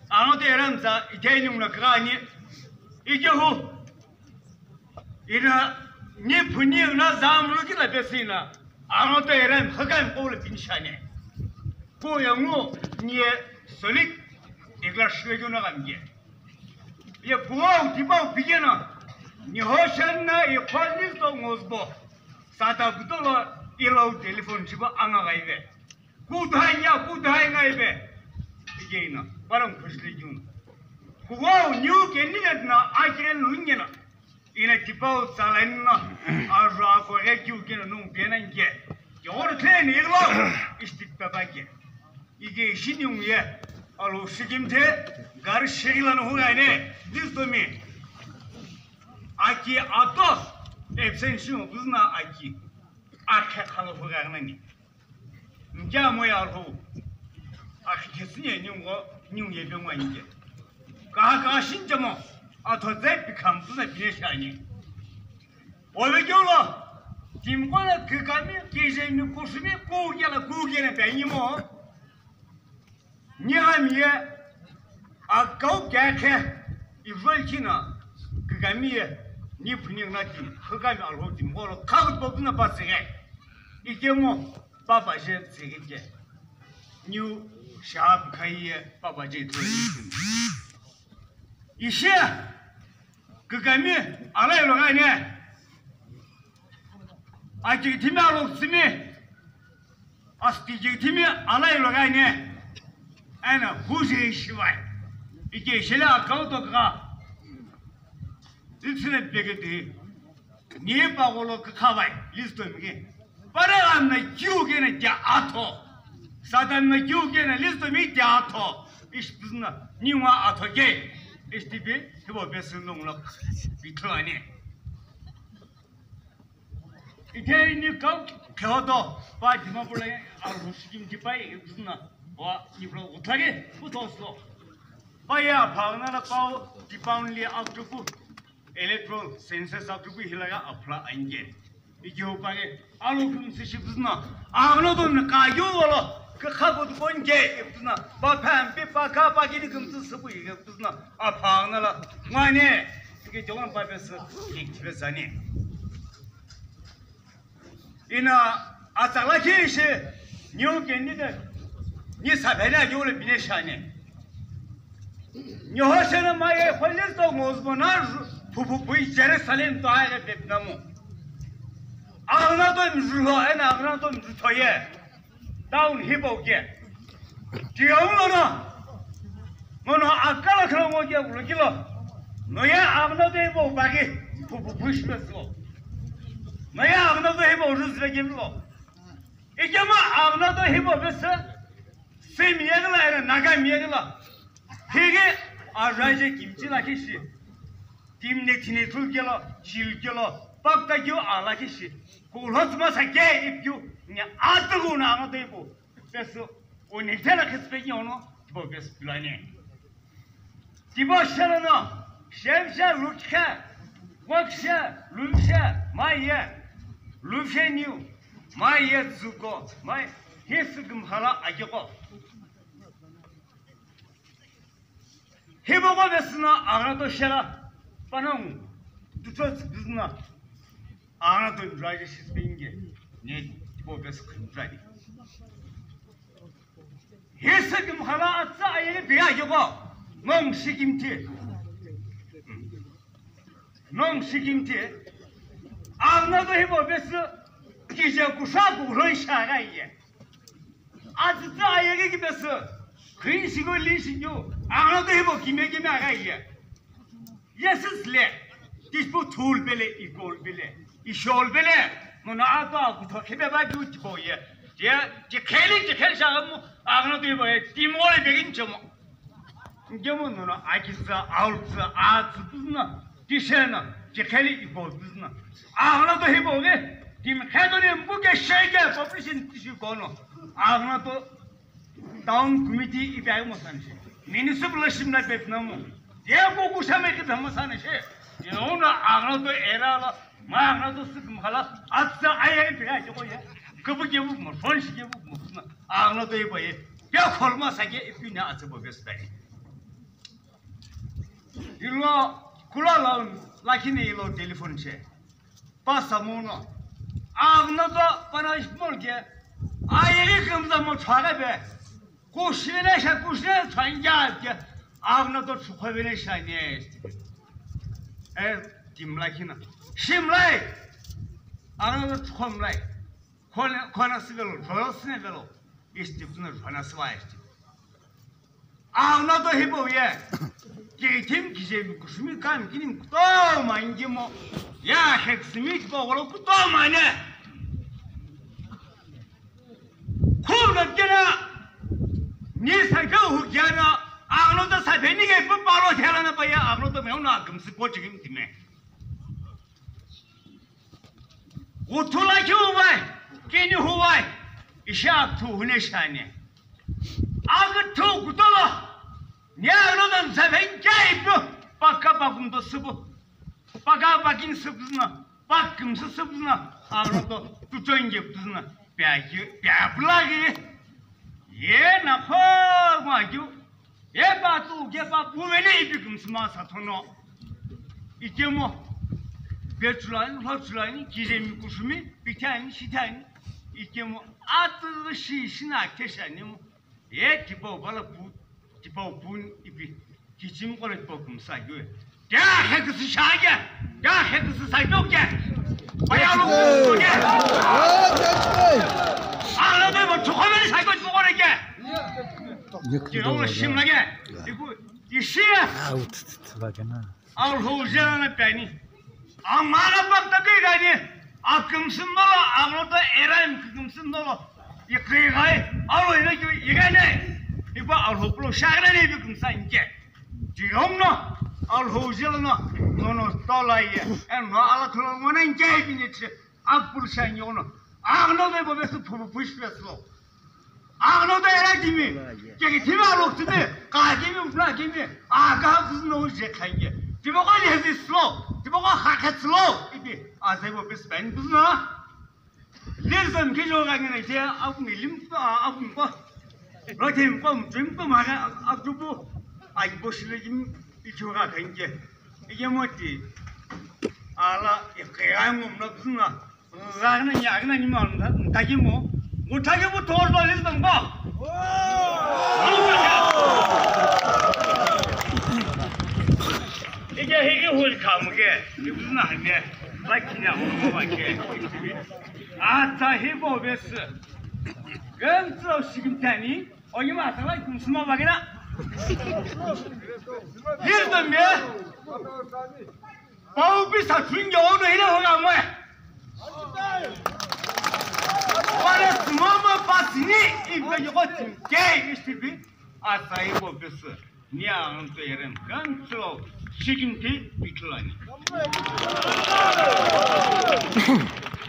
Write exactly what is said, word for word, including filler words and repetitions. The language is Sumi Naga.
Aghunoto Eran tsa itheni nguno kaghi ani. Ikehu. Ina ni phuni na zamlu kila pesina. Aghunoto Eran hakan kola pinshane. Ko yangu ni solik ikla shwegyo na gamge. Ye puau tipau pigena. Ni hoshanna ikhwani to ngozbo. Sata butolo ilau telephone chiba anga gaive. Kudhanya, kudhai ngaibe. Ikeina, parang khusli jun. Kuwau new candidate na akiren lungena. Ina tipau tsalanna. Arra ko ekiu kena nung pena nge. Ke or tlen iglo. Istik papa ke. Ike shini unye. Alo shikim the. Gar shigila no hungane. This to me. Aki ato. Absent shun buzna aki. Akhe khalo hungane. Nja mo ya ro. Akhi khesini ni ngo, ni ye be ngo nje. Ka ka shin jamo. Ato ze pi kham tu na pine shani. Owe jolo. Tim ko na ke kami, ke je mi kusumi, ku ya la ku ya na pe ni mo. Ni ami ye. Akau kekhe, Israel china, kikamiye, ni phuni na ti, khikami alho ti, molo, khagut bok na pa sige. Ikemo, papa je sige ke. Niu shab khaiye, papa je tu. Ishe, kikami, alai lo gane. Aki thimi alo tsimi. Asti jigtimi alai lo gaine. Ana huji shiwai. Ike shila akau to ka. Itsine pegete. Ni pa golo ka khavai. Listo mi ke. Para amna kiu ke na ja atho. Satan na kiu ke na listo mi ja atho. Ish bizna. Ni wa atho ke. Ish tibi. Hibo besun long lo. Bitlo ani. Itheni kau kheodo pa Dimapur la aru sikim tipai ikusuna wa nipro uthage utoslo. Pa ya phagna la pau tipaun li aktupu electoral census aktupu hilaga aphla ange. Ikiu page alu kum sishipusna agno don ka yo wala ka khago konge ikusuna pa pam pe pa ka pa gidi kum supu ikusuna aphagna la mane. Tike jowan pa pesa iktibe sani. Ina atsala kishi new candidate ni sabhena yule bine shane. Ni hoshena ma ye khwele to ngozbona phu phu phu Jerusalem to aye bepnamu. Agna to mzulo ena agna to mzutoye. Down hibo ke. Tiyo no no. Mono akala khala mo ke ulo kilo. No ya agna de bo bagi. Pu pu push lo so. No ya agna de bo rus le gim lo. Ikema agna de hibo bese. Semi yagla era naga mi yagla. Hege a raje kimchi la kishi. Tim ne tine tul kelo, chil kelo. Pakta kyo ala kishi. Ko lo tma sa ke ip kyo. Nya atagu na agna de bo. Pesu, o nightela khespe ki ono, tibo pesu pilani. Tibo shalano, shemsha lukha, waksha, lumsha, maya, lumsha niu, maya zuko, mai, hisu gumhala akiko. Hibo ko besna agna to shela, panang, ducho bizna, agna to imdraje shispinge, ne, tibo bes khimdraje. Hisa kim khala atsa ayele biya yoko, nong shikim ti. Nong shikim ti. Agna to hibo bes, kije kusha kuhron shara ye. Atsütsü ayeghi kipesü, khuin shigo lin shikeu, aghuno do hipau kime kime aghi ye. Yesus le, tishipau thul pele, ikol pele, ishol pele, mono ado akutho khipe ba keu tipau ye. Ye, tikheli, tikheli shaghi mu, aghuno do hipau ye, timi gholo peghi nichemo. Nkemu nono akitsü, aulutsü, atsü püzüno, tisheno, tikheli ipo püzüno. Aghuno do hipau ghi, timi khe do ni mbuke sheke population tishi kono. Aghuno do town committee ipi aghi mo sani shi. Municipal shimla pepinomu. Ye ko kushame ke thamo sani shi. Ino na aghuno do era lo, ma aghuno do sik mkhala, atsa aye ipi aghi ko ye. Kubu kebu mo, phone shi kebu mo, aghuno do hipau ye. Pe kholma sake ipi na atsübo vesü pai. Ilo kula lo lakhi ni ilo telephone she. Pasa mono. Agno to pana small ke. Ayeri kümza mo chhara be. Kushine sha kushine chhanja ke. Agno to chukhovene sha ne. E, timla khina. Shimlai. Agno to chukhomlai. Khona, khona sivelo, jholo sine velo. Isti puna jhona siva isti. Agno to hipo ye. Kithim kije kushumi kam kini kuto ma ingi mo. Ya hek simi ko wolo kuto ma ne. Khuna kena. Ni sa ke hu kena. Agno to sa beni ke pa palo thela na pa ya agno to me na gum si po chigim time. Uthu lakhi huwai, kini huwai, ishi akuthu hune shani. Akuthu kutolo, ni agno dan seven keipu, paka pakum to subu, paka pakin subzna, pakum subzna, agno to tuchonge pzna, pya ki, pya pulagi, ye na kho ma kyu, Epa tu kepa puvene ipi kümsüma sa thono. Ikemu. Pechulani, hochulani, kijemi kushumi, pithani, shithani. Ikemu. Atü shi shina keshani mo. E tipau bala pu, tipau pun ipi. Kichim kola tipau kümsa yue. Kya heküsü shage? Kya heküsü saitoke? Bayalu kuke. Ala de mo chokole saito chokole ke. Kino shimla ke. Iku ishi. Alho jana pani. Amana bak ta ke gani. Akümsün nolo, agno ta eran kümsün nolo. Ikri gai, alo ina ki igane. Ipa alho pulo shagre ne bi kümsa inke. Jigong no, alho jelo no, no no tola ye. En no ala tulo ngona inke bi ni chi. Akpul shan yo no. Agno de bo besu pu pu push besu. Agno de era kimi. Ke ki tima lo timi. Ka kimi upla kimi. Aga bus no je khange. Timo ko le zi slow. Timo ko ha khat slow. Ibi. Azai bo bes ben bus no. Lezam ke jo ga ngene je, apu ni lim, apu ko. Rotem ko, trim ko ma ga, apu bu. Ai bo shile jim, i jo ga kan je. Ije mo ti. Ala, e ke ai mo na puna. Ga na ya ga na ni ma na, ta ji mo. Mo ta ji mo to lo lezam ba. Ije he ke hul kam ke. Ni bu na ne. Ba ki na ho ma ke. Atsa hipo vesü. Gantsu shigimtani. Onye ma sala kumsuma bagina. Hirdo me. Pau bisa chunjo ono hile hoga mo. Wala sumama pasini ibe yoko timke istibi. Atsa hipo vesü. Nia anto eren kancho shigimti pitlani.